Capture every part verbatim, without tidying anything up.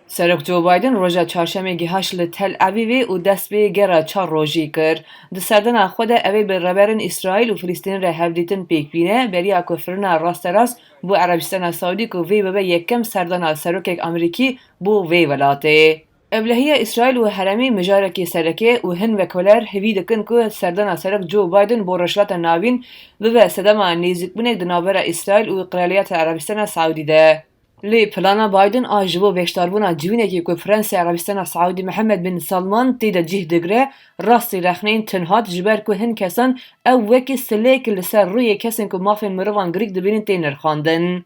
Serok Joe Biden roja çarşemê gihaş li Tel Avivê û dest bi gera çar rojî kir. Di serdana xwe de ew ê bi reberên Îsraîl û Filistînê re hevdîtin pêk bîne, beriya ku firina rasterast bo Erebistana Saûdî ku vê bibe yekem serdana serokek Amerîkî bo vê welatê. Ewlehiya Îsraîl û herêmê mijarekî sereke û hin wekweler hêvî dikin ku serdana serok Joe Biden bo Rojhilata Navîn bibe sedema nêzîkbûnek di navbera Îsraîl û Kraliyeta Erebistana Saûdî de. Lê plana Biden a ji bo beşdarbûna civînekê ku Prensê Erebistana Saûdî Mihemed bin Salman tê de cih digire, rastî rexneyên tund hat, ji ber ku hin kesan ew wekî silêk li ser rûyê kesên ku mafên mirovan girîk dibînin tê nirxandin.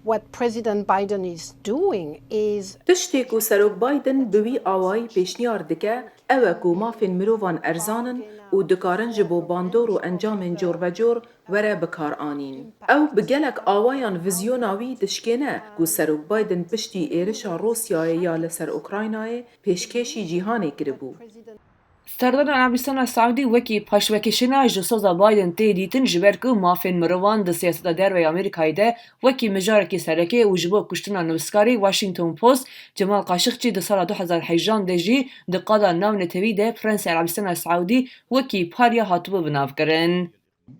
What President Biden is doing is Tiştê ku Serok Biden bi wî awayî pêşniyar dike, ew e ku mafên mirovan erzan in û dikarin ji bo bandor û encamên corbecor were bikaranîn. Ew bi gelek awayan vizyona wî dişkêne ku Serok Biden piştî êrişa Rûsyayê ya li ser Ukraynayê pêşkêşî cîhanê kiribû. Serdana Erebistana Saûdî wekî paşvekişina ji soza Biden tê dîtin, ji ber ku mafên mirovan di siyaseta derve ya Amerîkayê de wekî mijarekî sereke û ji bo kuştina nivîskarê Washington Post Cemal Kaşiqçî di sala du hezar hejdan de jî di qada navnetewî de Prensê Erebistana Saûdî wekî parya hatibû binavkirin.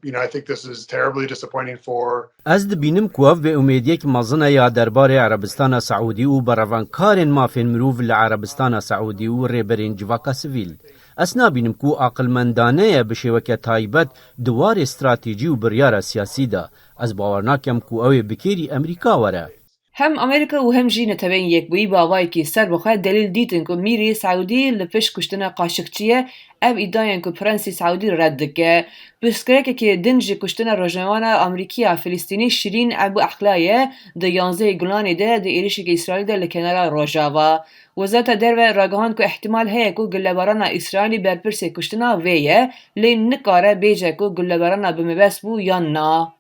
You know, I think this is terribly disappointing for Ez dibînim ku ev bêumêdiyek mezin e ya derbarê Erebistana Saûdî û berevankarên mafên mirov li Erebistana Saûdî û rêberên civaka sivîl. Ez nabînim ku aqilmendane ye bi şêweke taybet di warê stratejî û biryara siyasî de. Ez bawer nakem ku ew ê bi kêrî Amerîka were. Hem Amerîka û hem jî Neteweyên Yekbûyî bi awayekî serbixwe delîl dîtin ku Mîrî Saûdî li pişt kuştina Qaşiqçî ye, ev îdiayên ku Prensî Saûdî red dike. Pirsgirêkekî din jî kuştina rojnamevana Amerîkî ya Filistînî Şirîn Ebû Eqla ye, di yanzdehê Gulanê de di êrişeke Îsraîlî de li kenara Rojava. Wezareta Derve ragihand ku îhtîmal heye ku gullebarana Îsraîlî berpirsê kuştina vê ye, lê nikare bêje ku gullebarana bi mebest bû yan na.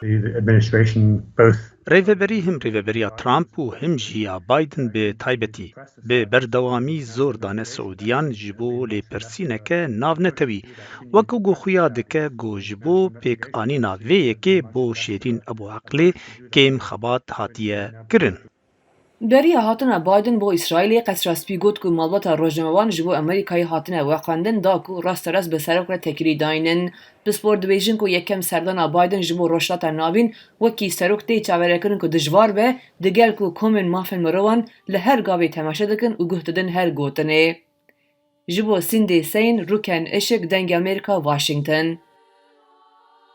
The administration, both Rêveberî him rêveberiya Trump û him jî ya Biden bi taybetî bi berdewamî zor dane Siûdiyan ji bo lêpirsîneke navnetewî, wekî ku xuya dike ku ji bo pêkanîna vê yekê bo Şêrîn Ebû Eqlê kêm xebat hatiye kirin. Beriya hatina Biden bo Îsraîlê, Qesra Spî got ku malbata rojnamevan ji bo Amerîkayê hatine weqandin da ku rasterast bi serok re têkilî daynin. Pispor dibêjin ku yekem serdana Biden ji bo Rojhilata Navîn wekî serok tê çaverêkirin ku dijwar be, digel ku komên mafên mirovan li her gavê temaşe dikin û guh didin her gotinê. Ji bo Cindy Saine, Rûken Işık, Dengê Amerîka, Washington.